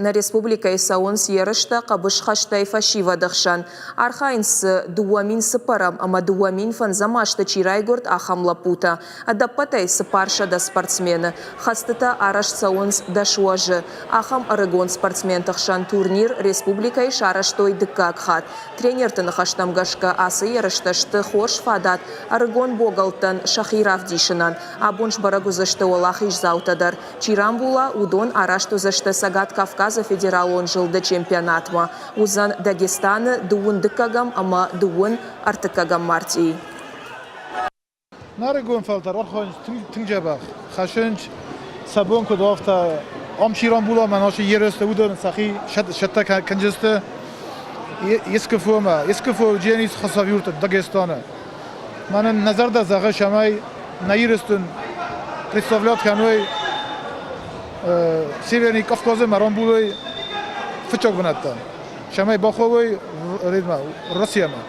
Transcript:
Нӕ республикӕйы цӕуынц ерыстӕ хъӕбысхӕстӕй фӕсивӕды хсӕн. Архайынц дзы, 2004 ӕмӕ 2005 азты чи райгуырд, ахӕм лӕппутӕ. Ӕдӕппӕтӕй 400 спортсмены. Хӕцтытӕ арӕзт цӕуынц дӕс уӕзы. Ахӕм ӕрыгон спортсменты хсӕн турнир республикӕйы сарӕзтой дыккаг хатт. Тренерты ныхӕстӕм гӕсгӕ, ацы ерыстӕ сты хорз фадат ӕрыгон богӕлттӕн сӕхи равдисынӕн. Абон сбӕрӕг уыдзысты уӕлахиздзаутӕ дӕр. Чи рамбула, уыдон араст уыдзысты Цӕгат Кавказы федералон зылды чемпионатмӕ. Уыдзӕн Дагестаны дыууын дыккӕгӕм ӕмӕ дыууын ӕртыккӕгӕм мартъийы. Нӕ рагон фӕлтӕр архайынц тынг дзӕбӕх. Хӕссынц сӕ бон куыд у, афтӕ. Ам чи рамбула, мӕнӕ ацы ерысты, уыдон сӕхи цӕттӕ кӕндзысты СКФО-мӕ. СКФО Дженис Хасавюрты Дагестаны. Мӕнӕн нӕ зӕрдӕ зӕгъы, цӕмӕй нӕ Ирыстон представлять кӕной Северный Кавказы ӕмӕ рамбулой фыццаг бынӕттӕ, цӕмӕй бахауой Россиямӕ.